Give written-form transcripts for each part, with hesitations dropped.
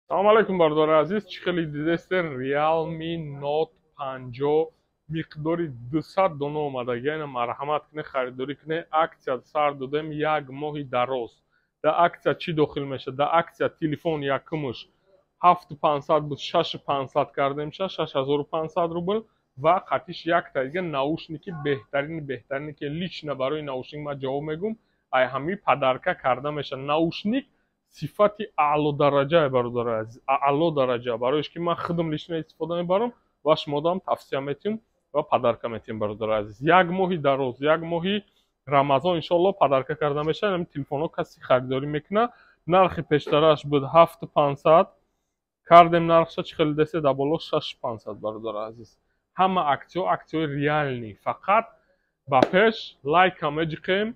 Салом алейкум, бародари азиз. Чӣ хеле дидесте, Realme Note 50 миқдори 200 дона омадагӣ. Ина, марҳамат кунед, харидорӣ кунед. Аксия сар додем як моҳи дароз. Дар аксия чӣ дохил мешавад? Дар аксия телефон якумуш 7500 буд, 6500 кардем, 6500 рубл, ва қатиш якта дига наушники беҳтарини беҳтарине, ки лично барои наушник ман ҷавоб мегӯм, ай ҳамин подарка карда мешавад. Наушник сифати аъло дараҷае, бародари азиз, аъло дараҷа, бароиш ки ман худам лично истифода мебарам ва шумодам тавсия метиҳам ва подарка метиҳам. Бародари азиз, як моҳи дароз, як моҳи Рамазон, иншоалло, подарка карда мешавад ҳамин телефонҳо. Касе харидорӣ мекунад, нархи пештарааш буд 7500, кардем нархша, чӣ хеле десе, дар боло 6500. Бародари азиз, ҳама аксиё аксияҳои реальный. Фақат ба пеш лайка меҷиқем,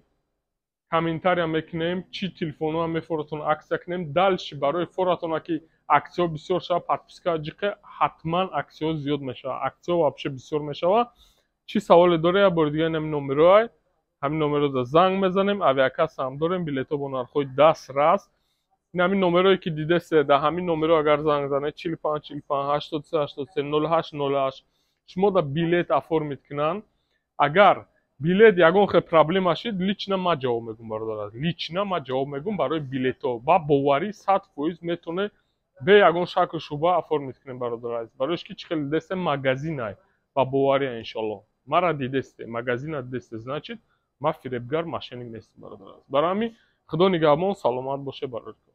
комментария мекунем, чӣ телефонҳоам мефоратон аксия кунем. Дальше барои форатона ки аксияҳо бисёр шава, подписка ҷиқе, ҳатман аксияҳо зиёд мешавад, аксияҳо вообще бисёр мешавад. Чӣ саволе доре, як бори дига ҳамин номероай, ҳамин номерода занг мезанем. Авиакасса ҳам дорем, билетҳо бо нархҳои дастрас. Ин ҳамин номерое ки дидесе, дар ҳамин номеро агар занг занед, 45 45 83 83 08 08, шумо да билет оформить кунанд. Агар билет ягон хел проблема шид, лично ман ҷавоб мегӯм, бародар, лично ман ҷавоб мегӯм барои билетҳо. Ба боварӣ 100% метавонед бе ягон шаку шубҳа оформить кунем, бародар азиз, бароиш ки чӣ хеле дидесте, магазинай ба бовария. Иншоалло, мара дидесте, магазина дидесте, значит, ман фиребгар, мошенник нестам, бародар азиз. Барои ҳамин Худо нигаҳбон, саломат боше, бародар.